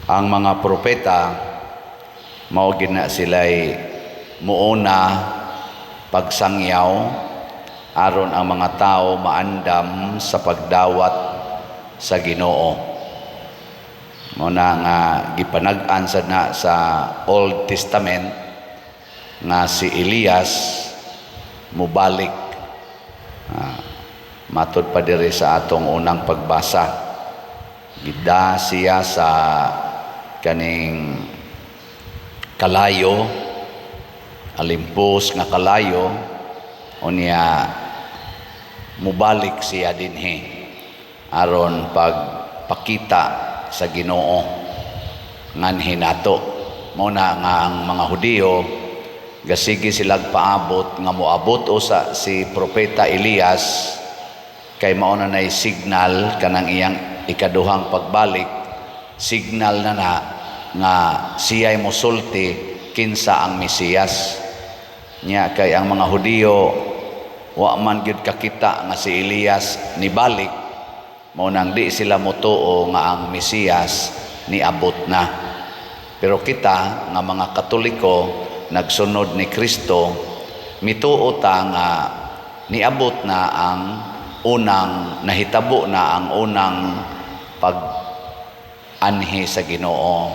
Ang mga propeta mao gina sila'y muuna pagsangyaw aron ang mga tao maandam sa pagdawat sa Ginoo. Mao na nga gipanag-an sad na sa Old Testament nga si Elias mubalik. Matod pa diri sa atong unang pagbasa, gida siya sa kaning kalayo, alimpos nga kalayo, unya mubalik siya dinhi aron pagpakita sa Ginoo nganhi nato. Mao na nga ang mga Hudiyo gasige silag paabot nga moabot usa si propeta Elias kay mao na nay signal kanang iyang ikaduhang pagbalik, signal na na nga siya'y mosulti kinsa ang Mesiyas. Nya kay ang mga Hudiyo wa man gyud kakita nga si Elias nibalik, mao nang di sila motuo nga ang Mesiyas niabot na. Pero kita nga mga Katoliko nagsunod ni Kristo, mituo ta nga niabot na ang unang nahitabo na ang unang pag-anhi sa Ginoo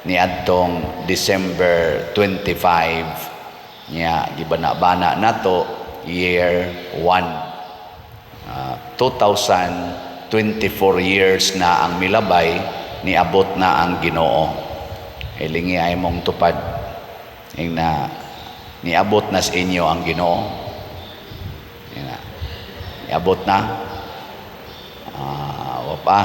niadtong December 25 nya gibana-bana nato year 1. 2024 years na ang milabay, niabot na ang Ginoo. Ilingi ay mong tupad ing na niabot na sa inyo ang Ginoo. Ina, niabot na. Wa pa.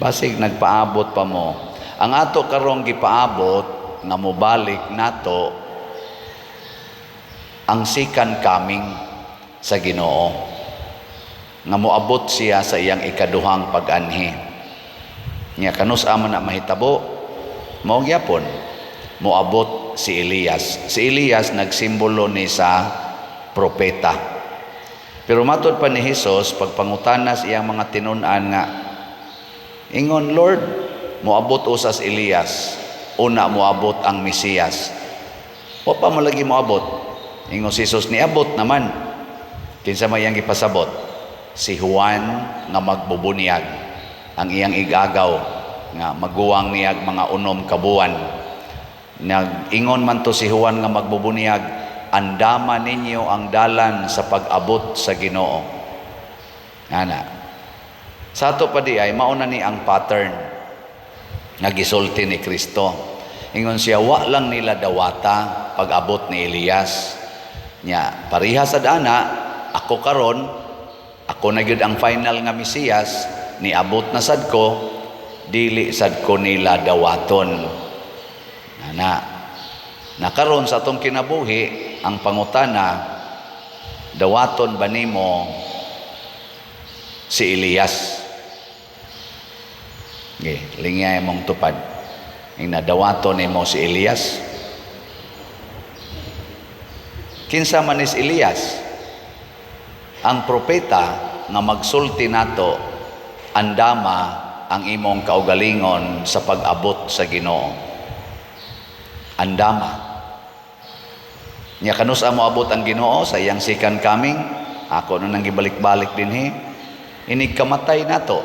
Basig nagpaabot pa mo. Ang ato karong gipaabot nga mobalik nato ang second coming sa Ginoo, nga moabot siya sa iyang ikaduhang pag-anhi. Nya kanus-a man na mahitabo? Mao gyapon moabot si Elias. Si Elias nagsimbolo ni sa propeta. Pero matod pa ni Hesus, pagpangutana sa iyang mga tinun-an nga ingon, "Lord, moabot usas Elias, una moabot ang Mesiyas. Wa pa man lagi moabot." Ingon si Jesus, "Niabot naman." Kinsa may iyang gipasabot? Si Juan nga magbubunyag. Ang iyang igagaw nga maguwang niyag mga 6 ka buwan. Nag-ingon man to si Juan nga magbubunyag, "Andama ninyo ang dalan sa pag-abot sa Ginoo." Ana. Sa ato pa di ay mauna ni ang pattern nga gisulti ni Kristo. Ingon siya, wa lang nila dawata pag-abot ni Elias. Nya, pareha sa dana, ako karon, ako na gyud ang final nga Mesiyas, niabot na sad ko, dili sad ko nila dawaton. Ana. Nakaron sa atong kinabuhi, ang pangutana, dawaton ba nimo si Elias? Okay, lingay mong tupad. Ing nadawaton nimo si Elias. Kinsa man is Elias? Ang propeta nga magsulti nato, andama ang imong kaugalingon sa pag-abot sa Ginoo. Andama. Nya kanus-a moabot ang Ginoo sa iyang second coming? Ako na nang gibalik-balik dinhi. Inig kamatay nato.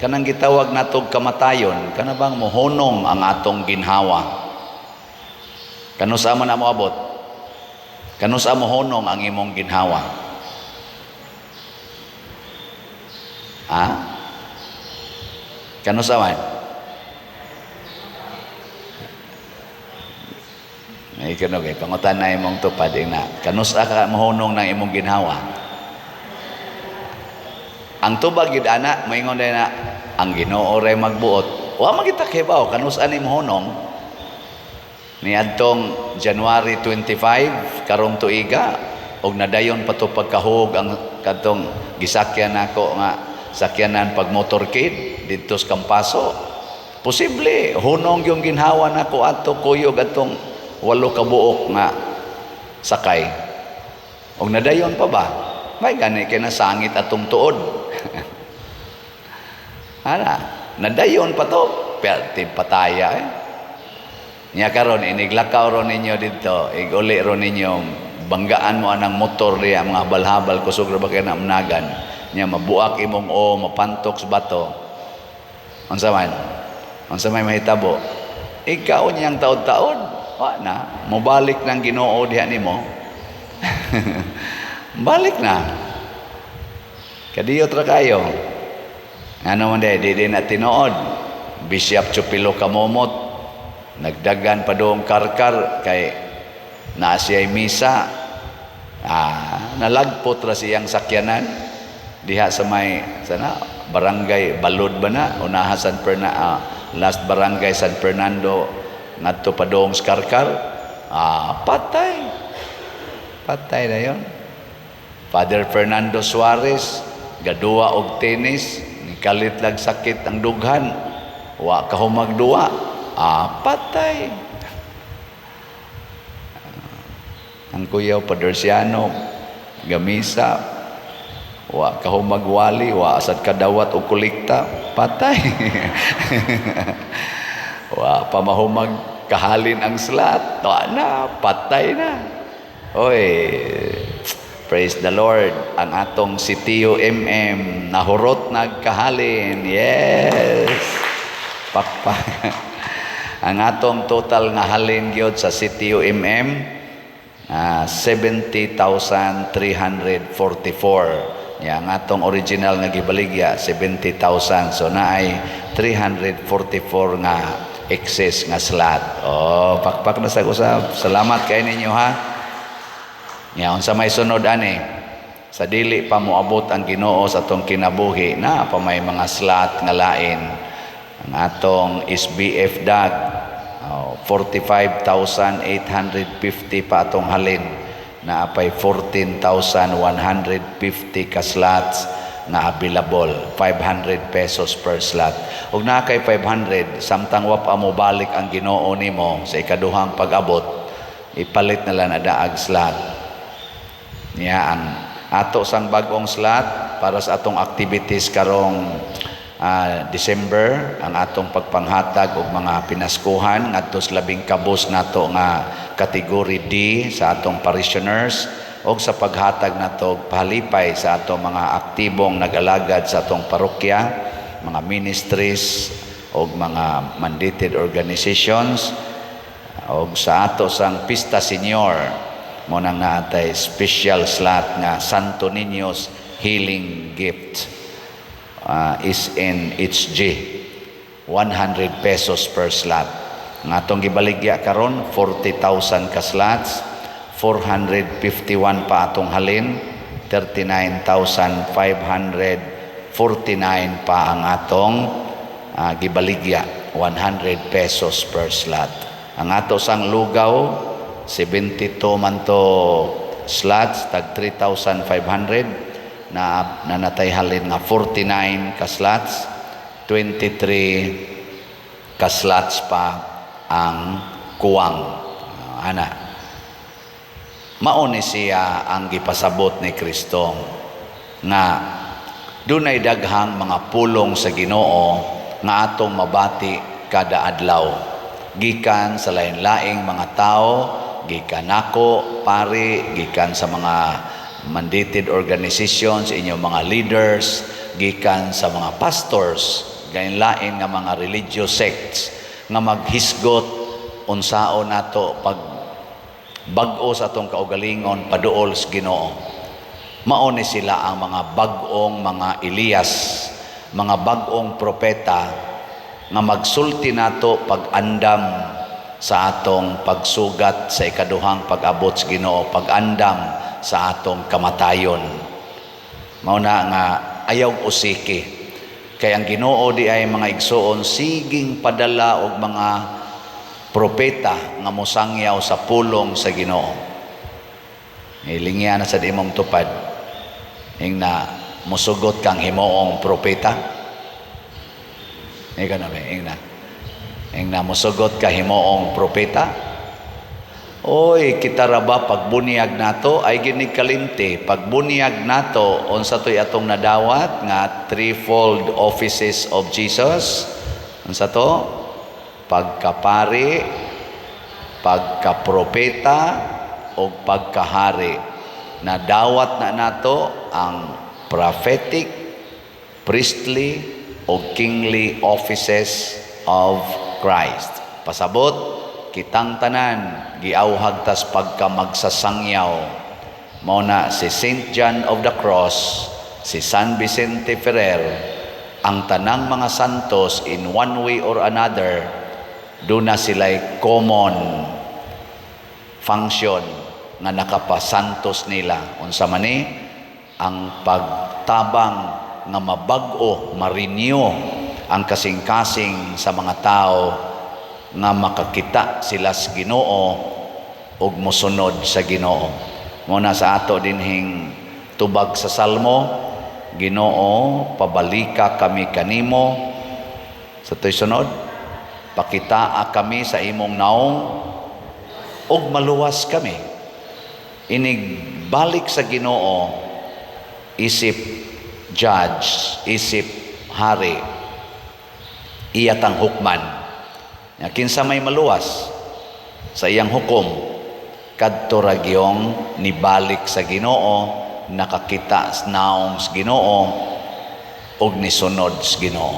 Kanang gitawag nato kamatayon, kana bang mohunong ang atong ginhawa. Kanus-a man na moabot? Kanus-a mohunong ang imong ginhawa? Ha? Kanus-a man? Ay kano kay pangutan na imong tupad na. Kanus-a ka mohunong ng imong ginhawa? Ang tubag gyud ana, moingon din na ang Ginoo ray magbuot. Wa man kita kibaw kanus-a ni mohunong. Niadtong January 25 karong tuiga og nadayon pa to pagkahug ang kadtong gisakyan nako nga sakyanan pag motorcade didto sa Kampaso. Posible hunong yung ginhawa nako adto kuyog atong 8 ka buok nga sakay. Og nadayon pa ba? May gani kay nasangit atong tuod. Ana, nadayon pa to. Perti pataya eh. Nya karon iniglakaw ron ninyo dito, iguli ron ninyo, banggaan mo anang motor diya, mga habal-habal, kusog ra ba kay namnagan. Nya mabuak imong o mapantok sa bato. Unsa man? Unsa may mahitabo? Ikaw niyang taod-taod. Wa na, mobalik ng Ginoo diha nimo. Balik na. Kadiyot ra kayo. Ano man di di na tinuod. Bishop Chupilo Kamomot nagdagan pa doong Carcar kay naa siya'y misa. Nalagpot ra siyang sakyanan diha sa may sana barangay Balod ba na unaha San Ferna, last barangay San Fernando ngadto pa doong sa Carcar. Patay, patay na yon. Father Fernando Suarez gaduwa og tennis, nikalit lag sakit ang dughan, wa ka humagduwa. Patay. Ang kuyaw Padersiano gamisa, wa ka humagwali, wa asad kadawat og kolekta, patay. Wa pa mahumag kahalin ang slot, wa na, patay na. Oy, praise the Lord, ang atong si Tio MM nahurot nagkahalin. Yes, pakpak. Ang atong total nga halin gyud sa CTO MM, 70,344. Ya, ang atong original nga gibaligya 70,000, so naay 344 nga excess nga slot. Oh, pakpak na sa usab. Salamat kay ninyo ha. Ya, unsa may sunod ani? Sa dili pa moabot ang Ginoo sa atong kinabuhi, na pa may mga slot nga lain. Ang atong SBF DAG, oh, 45,850 pa atong halin, na apay 14,150 ka slots nga available, 500 pesos per slot. Ug naa kay 500, samtang wa pa mo balik ang Ginoo nimo sa ikaduhang pag-abot, ipalit na lang na daag slot. Niya ang ato sang bag-ong slot para sa atong activities karong December, ang atong pagpanghatag og mga pinaskuhan ngadto sa labing kabos nato nga category D sa atong parishioners, og sa paghatag nato og pahalipay sa atong mga aktibong nag-alagad sa atong parokya, mga ministries og mga mandated organizations, og sa ato sang Pista Senior, mo nang naatay special slot nga Santo Niño's Healing Gift, SNHG, 100 pesos per slot. Ang atong gibaligya karon 40,000 ka slots, 451 pa atong halin, 39,549 pa ang atong gibaligya, 100 pesos per slot. Ang ato sang lugaw, 72 man to slots, tag 3,500, na nanatay halin nga 49 ka slots, 23 ka slots pa ang kuwang. Ana mao ni siya ang gipasabot ni Kristo nga dunay daghang mga pulong sa Ginoo nga atong mabati kada adlaw gikan sa lain-laing mga tao, gikan nako pari, gikan sa mga mandated organizations, inyong mga leaders, gikan sa mga pastors, lain-lain nga mga religious sects nga maghisgot unsaon nato pag bag-o sa atong kaugalingon paduol sa Ginoo. Mao ni sila ang mga bag-ong mga Elias, mga bag-ong propeta nga magsulti nato pag-andam sa atong pagsugat sa ikaduhang pag-abot sa Ginoo, pag-andam sa atong kamatayon. Mao na nga ayaw usiki. Kay ang Ginoo di ay, mga igsuon, siging padala og mga propeta nga mosangyaw sa pulong sa Ginoo. Hilingya na sa imong tupad. Ingna musugot kang himuong propeta. Ikaw na ba? Ingna. Ingna musugot ka himuong propeta. Oy, kita ra ba pagbunyag nato ay ginig kalimti. Pagbunyag nato, unsa to'y atong nadawat nga threefold offices of Jesus? Unsa to? Pagkapari, pagkapropeta o pagkahari. Nadawat na nato ang prophetic, priestly o kingly offices of Christ. Pasabot, kitang tanan giawhag tas pagka magsasangyaw. Mao na si Saint John of the Cross, si San Vicente Ferrer, ang tanang mga santos, in one way or another, duna sila'y common function nga nakapasantos nila. Unsa man ni? Ang pagtabang nga mabag-o, ma-renew ang kasing-kasing sa mga tao nga makakita sila sa Ginoo ug mosunod sa Ginoo. Mao na sa ato dinhing tubag sa Salmo, "Ginoo, pabalika kami kanimo." Sa to'y sunod, "Pakitaa kami sa imong naong ug maluwas kami." Inig balik sa Ginoo isip judge, isip hari, iya tang hukman. Ya, kinsa may maluwas sa iyang hukom? Kadto ra gyung nibalik sa Ginoo, nakakita sa naong sa Ginoo ug nisunod sa Ginoo.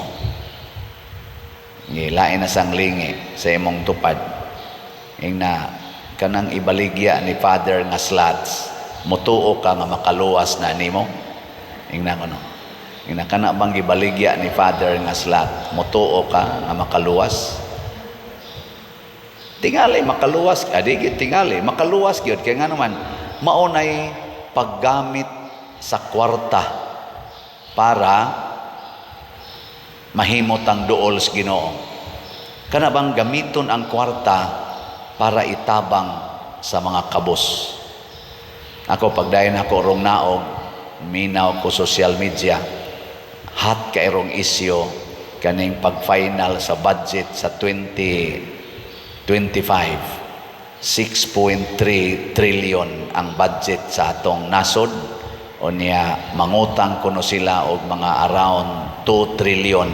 Ngilain na sang lingi sa imong tupad. Ingna kanang ibaligya ni Father nga slots, mutuo ka nga makaluwas na nimo? Ingna kuno. Ingna kana bang gibaligya ni Father nga slot, mutuo ka nga makaluwas? Tingali makaluwas, adi gyud, tingali makaluwas gyud kay nga naman mao nay paggamit sa kwarta para mahimot ang duol sa Ginoo. Kana bang gamiton ang kwarta para itabang sa mga kabus. Ako, pagdayon ako rong naog, minaw ko social media. Hot kay rong isyu kaning pag-final sa budget sa 2025. 6.3 trillion ang budget sa atong nasod. Unya mangutang kuno sila og mga around 2 trillion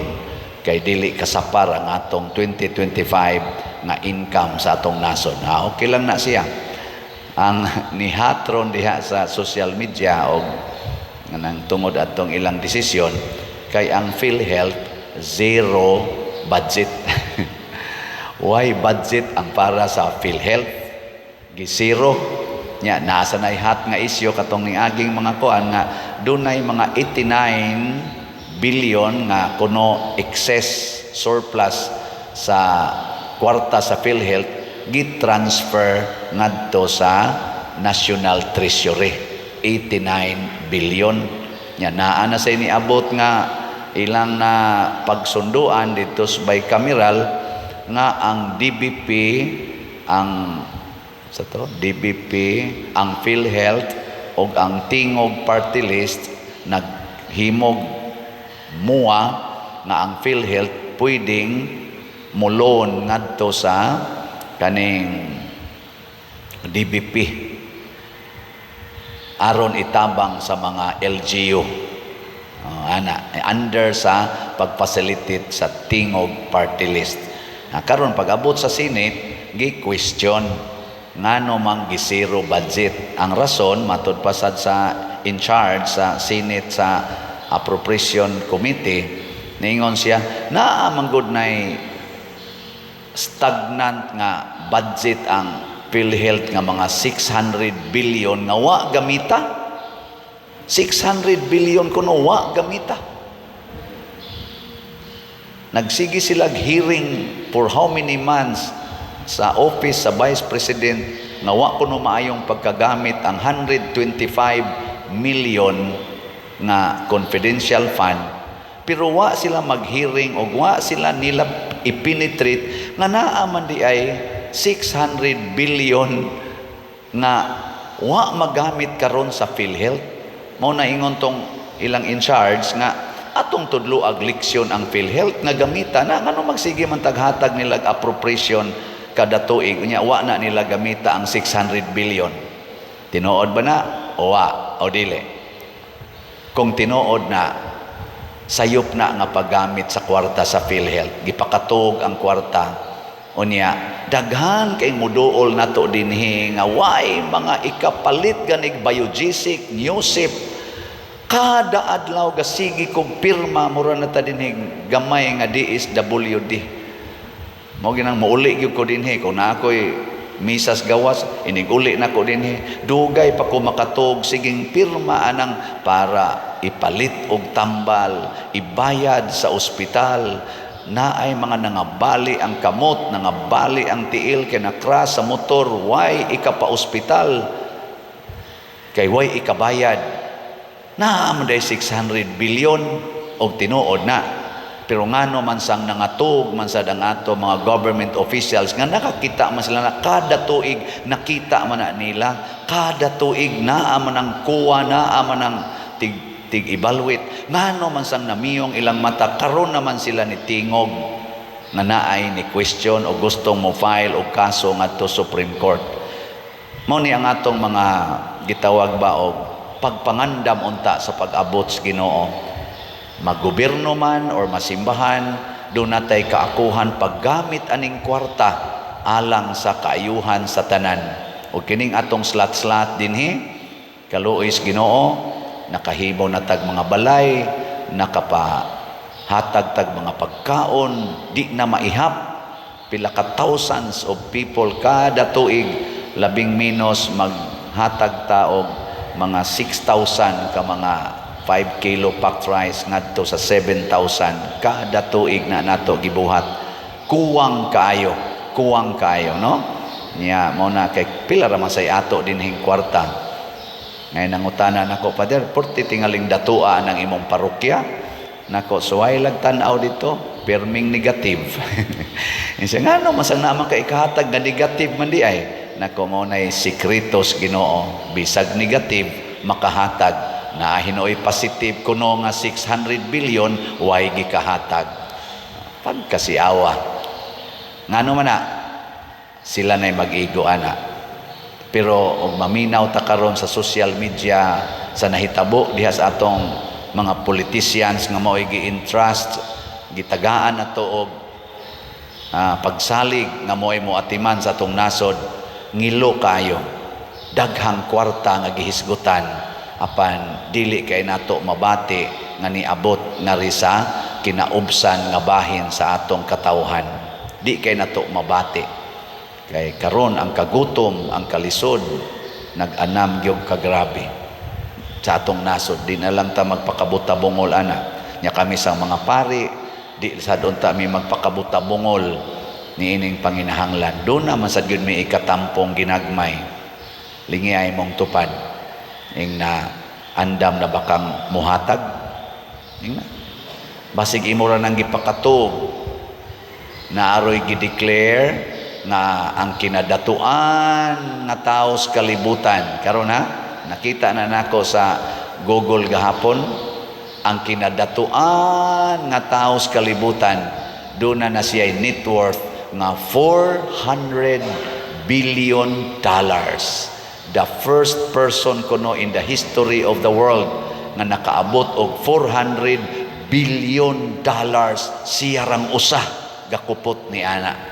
kay dili kasapar ang atong 2025 nga income sa atong nasod. Ah, okay lang na siya. Ang nihatron diha sa social media og nang tungod atong ilang desisyon kay ang PhilHealth zero budget. Why budget ang para sa PhilHealth? Gisiro nya. Nasa na hot nga isyu katong niaging mga kuan nga dunay mga 89 billion nga kuno excess surplus sa kwarta sa PhilHealth, gi-transfer ngadto sa National Treasury, 89 billion. Nya naa na say niabot nga ilang na pagsunduan dito sa bicameral nga ang DBP, ang sa to DBP, ang PhilHealth ug ang Tingog Party List naghimog mua nga ang PhilHealth pwedeng mo-loan ngadto sa kaning DBP aron itabang sa mga LGU. Oh, ana under sa pag-facilitate sa Tingog Party List. Ah, karon pag-abot sa Senate, gi-question ngano mang gi-zero budget. Ang rason, matud pasad sa in charge sa Senate sa Appropriation Committee, ningon siya naa man gud nay stagnant nga budget ang PhilHealth nga mga 600 billion nga wa gamita. 600 billion kuno wa gamita. Nagsige sila hearing for how many months sa office sa Vice President nga wa kuno maayong pagkagamit ang 125 million nga confidential fund, pero wa sila mag-hearing o wa sila nila i-penetrate nga naa man di ay 600 billion nga wa magamit karon sa PhilHealth. Mao na ingon tong ilang in charge nga atong tudlo ag leksyon ang PhilHealth nga gamita na. Ngano magsige man taghatag nila appropriation kada tuig, unya wa na nila gamita ang 600 billion? Tinuod ba na o wa o dili? Kung tinuod na, Sayop na nga paggamit sa kwarta sa PhilHealth. Gipakatog ang kwarta. Unya, daghan kay muduol nato dinhi nga way mga ikapalit ganig Biogesic, Nusip. Kada adlaw gasigi kog pirma, mura na ta dinhi gamay nga DSWD. Mao ginang muuli gyud ko dinhi kung naa ko'y misas gawas, inig uli nako dinhi. Dugay pa ko makatog, siging pirma anang para ipalit og tambal, ibayad sa ospital. Naay mga nangabali ang kamot, nangabali ang tiil kay na-crash sa motor, way ikapa-ospital kay way ikabayad. Naa man day 600 billion og tinuod na. Pero ngano man sang nangatog man sad ang ato mga government officials nga nakakita man sila na kada tuig nakita man na nila, kada tuig naa man ang kuwa, naa man ang tig tig evaluate, ngano man sang namiyong ilang mata karon naman sila ni tingog nga naay ni question o gustong mo file og kaso ngadto Supreme Court? Mao ni ang atong mga gitawag ba og pagpangandam unta sa pag-abot sa Ginoo. Maggobyerno man or masimbahan, duna tay kaakuhan paggamit aning kwarta alang sa kaayuhan sa tanan. O kining atong slat-slat dinhi, kaluoy sa Ginoo, nakahibaw na tag mga balay, nakapahatag tag mga pagkaon, di na maihap pila ka thousands of people kada tuig. Labing menos maghatag ta og mga 6,000 ka mga 5 kilo packed rice ngadto sa 7,000 kada tuig na nato gibuhat. Kuwang kaayo, kuwang kaayo, no? Niya mo na kay pila ra man say ato dinhing kwarta. Ngayon nangutana nako, "Father, porti tingaling datua ng imong parokya." Nako, suway lag tan-aw dito, perming negative. Siya, ngano masang naman ka ikahatag nga negative man di ay? Nako, mao nay sikretos Ginoo, bisag negative makahatag. Na hinuoy positive kuno nga 600 billion, way gikahatag. Pagkasiawa. Ngano man na sila na'y mag-igo ana. Pero og maminaw ta karon sa social media sa nahitabo diha sa atong mga politicians nga mao'y gi-entrust, gitagaan nato og pagsalig nga mo'y moatiman sa atong nasod, ngilo kayo. Daghang kwarta nga gihisgutan apan dili kay nato mabati nga niabot ngari sa kinaubsan nga bahin sa atong katawhan. Di kay nato mabati kay karon ang kagutom, ang kalisod nag-anam gyud kagrabe sa atong nasod. Di na lang ta magpakabuta-bungol ana. Nya kami sa mga pari, di sa doon ta mi magpakabuta-bungol niining panginahanglan. Doon na man sad gyud mi ikatampong ginagmay. Lingi ay mong tupad ing na andam na bakang muhatag ing na basig imo ra nang gipakatug. Naaroy gi-declare nga ang kinadatuan nga tao sa kalibutan karon, ha, nakita na nako sa Google gahapon, ang kinadatuan nga tao sa kalibutan doon na siya net worth nga $400 billion. The first person kuno in the history of the world nga nakaabot og $400 billion, siya rang usa gakupot ni ana.